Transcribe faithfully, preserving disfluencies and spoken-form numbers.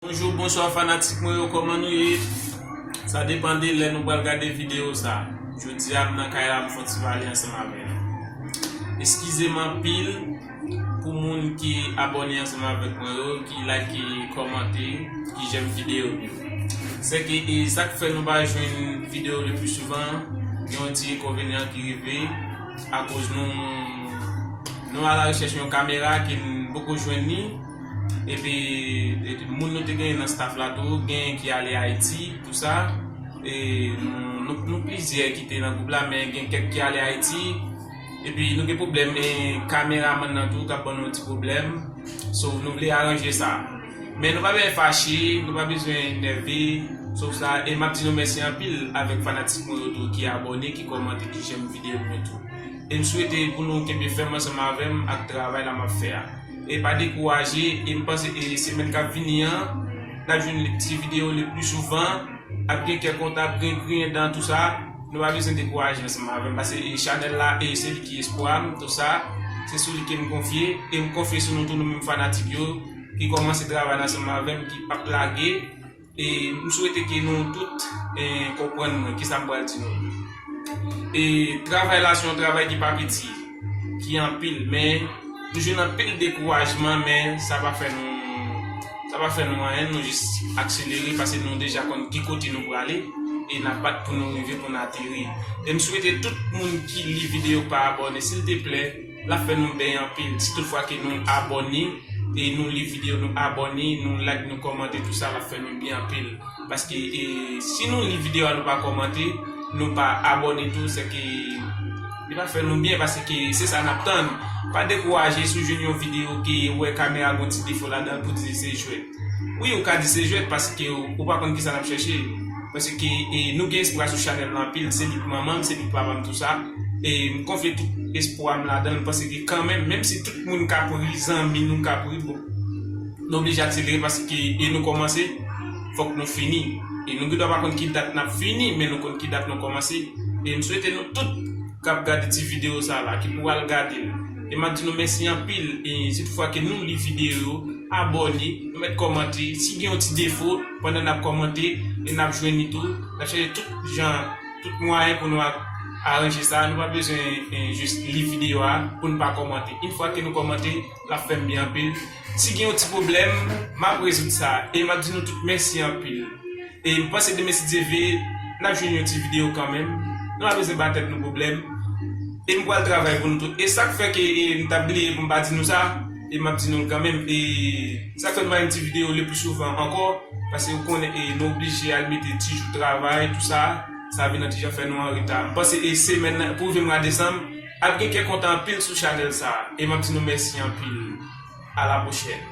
Bonjou, bonswa fanatik mwen yo, kòman nou ye? Sa depann de lè nou pral gade videyo sa. Jodi a m nan kay la, m fè yon ti pale ansanm avè nou. Eskize m anpil pou moun ki abòne ansanm avèk mwen yo, ki like, ki kòmante, ki j'aime videyo m yo. Se ke e sa k fè nou pa jwenn videyo le pli souvan, gen yon ti enkonvenyan ki rive akoz nou nou a la rechèch yon kamera ke n poko jwenn li. Epi moun nou te genyen nan staff la tou, gen ki ale Ayiti, tou sa. E nou, nou, nou plizyè ki te nan gwoup la, men gen kèk ki ale Ayiti. Epi nou gen pwoblèm e kameramann nan tou k ap ban nou yon ti pwoblèm. So, nou vle aranje sa. Men nou pa bezwen fache, nou pa bezwen enève. Sof sa, e m ap di nou mèsi anpil avèk fanatik mwen yo tou ki abòne, ki kòmante, ki j'aime videyo m yo tou. E m swete pou nou kenbe fèm ansanm avè m ak travay la m ap fè a. E pa dekouraje, e m panse e semèn k ap vini an, n ap jwenn ti videyo le pli souvan, ap gen kè kontan, ap gen griyen dan, tou sa. Nou pa bezwen dekouraje ansanm avè m, paske e chanèl la, e se li ki espwa m, tou sa. Se sou li ke m konfye, e m konfye sou nou tou, nou menm fanatik yo, ki kòmanse travay la ansanm avè m, ki p ap lage. E m swete ke nou tout e, konprann mwen, kisa m pral di nou. E travay la se yon travay ki pa piti, ki anpil, men nou jwenn anpil dekourajman, men sa pa fè nou, sa pa fè nou anyen, nou jis akselere, paske nou deja konn ki kote nou prale, e n ap bat pou nou rive, pou n ateri. E m swete tout moun ki li videyo pa abòne, silteplè, l ap fè nou byen anpil. Si toutfwa ke nou abòne, e nou li videyo, nou abòne, nou like, nou kòmante, tou sa, l ap fè nou byen anpil. Paske e, si nou li videyo a, nou pa kòmante, nou pa abòne tou, se ke li pa fè nou byen, paske se sa n ap tann. Pa dekouraje si w jwenn yon videyo ke ou wè kamera gon ti defo ladan l pou di se jwèt. Wi, ou ka di se jwèt paske ou, ou pa konn kisa n ap chèche. Paske e, nou gen espwa sou chanèl la anpil, se li k manman m, se li k papa m, tou sa. E m konfye tout espwa m ladan l, m panse ke kanmenm, menm si tout moun ka pri, zanmi nou ka pri, bon, nou oblije akselere paske e nou kòmanse, fòk nou fini. E nou gendwa pa konn ki dat n ap fini, men nou konn ki dat nou kòmanse. E m swete nou tout k ap gade ti videyo sa la, ki pou al gade l. E m ap di nou mèsi anpil. E si toutfwa ke nou li videyo yo, abòne, nou mèt kòmante. Si gen yon ti defo, pandan n ap kòmante, e n ap jwenn li tou. N ap chèche tout jan, tout mwayen pou nou a-, aranje sa. Nou pa bezwen e, jis li videyo a pou n pa kòmante. Yon fwa ke nou kòmante, l ap fè m byen anpil. Si gen yon ti pwoblèm, m ap rezoud sa. E m ap di nou tout mèsi anpil. E m panse demen, si Dye vle, n ap jwenn yon ti videyo kanmenm. Nou pa bezwen ba tèt nou pwoblèm. E m pral travay pou nou tout. E sa k fè ke e, m t ap bliye pou m pa di nou sa, e m ap di nou l kanmenm. E sa k fè nou pa jwenn ti videyo le pli souvan ankò, paske ou konnen e, nou oblije al mete ti jou travay, tou sa. Sa vin nan ti jan fè nou an reta. M panse e semèn nan, pou rive mwa desanm, ap gen kè kontan anpil sou chanèl sa. E m ap di nou mèsi anpil. A la pwochèn.